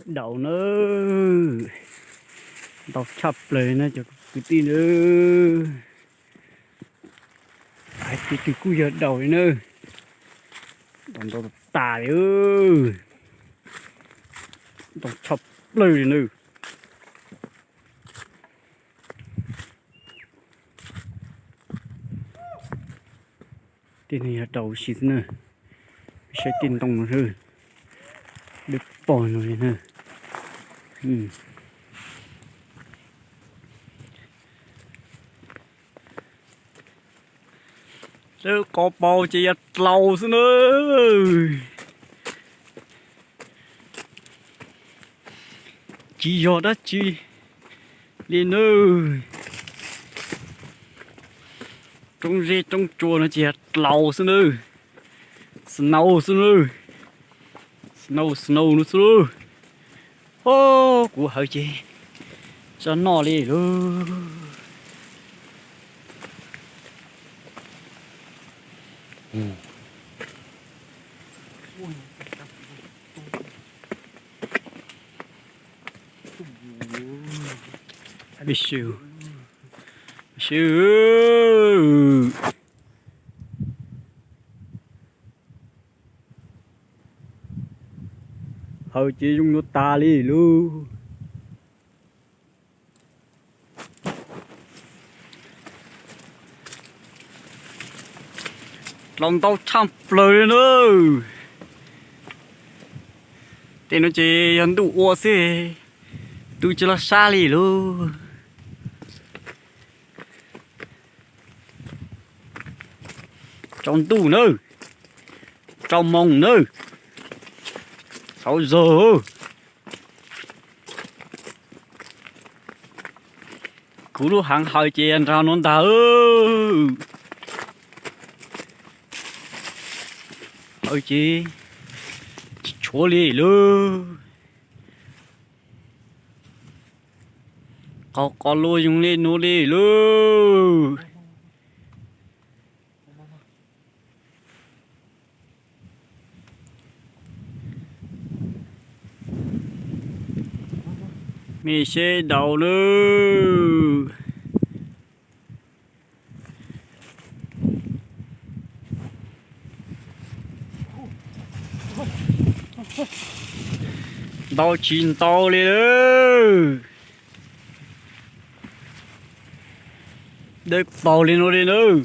Daus na, ntau tshaj plaws na cov kwv tij na. Hais tias twb kuj yog daus li na, daus ntau tas li, ntau tshaj plaws li na. Tej no yog daus ua si xwb na. Saib tej ntoo no, dawb paug no li na. Dawb qos paug ces yog dlaus xwb na. Tsis yog dab tsi li nawb. Roob zeb roob tsua no ces yog dlaus xwb nawb. Snow xwb nawb. Snow, snow no xwb. Os, kuv hawv ces tsis noj li lauj. Hawv ces zoo yuav tas li lauj. Dlaus ntau tshaj plaws li na. Tej no ces yog ntuj ua xwb, twb tsis loj sab li lauj. Tsaus ntuj nawb, tsaus moos nawb, txhua zaus. Kuv lub haav hawv ces nrog no ntag. Hawv ces tsis tshuav li lauj. Qos qos luaj zoo li nuav li lauj. Mej seb daus nawb. Ntau tsis ntau li lawm. Dawb paug li no li nawb.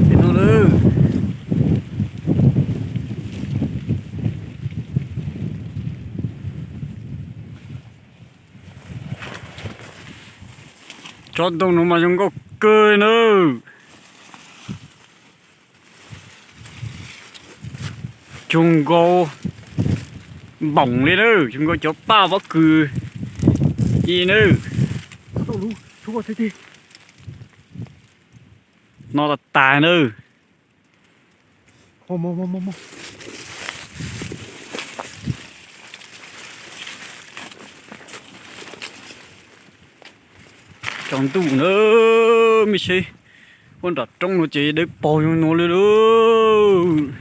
Li no nawb. Tsob ntoo no mas zoo nkauj kawg nawb. Zoo nkaus npoom li nawb, zoo nkaus cov paj pob kws li nawb. No tas tas nawb. Tsaus ntuj na, mej seb, puag nram roob no ces dawb paug zoo no li lauj.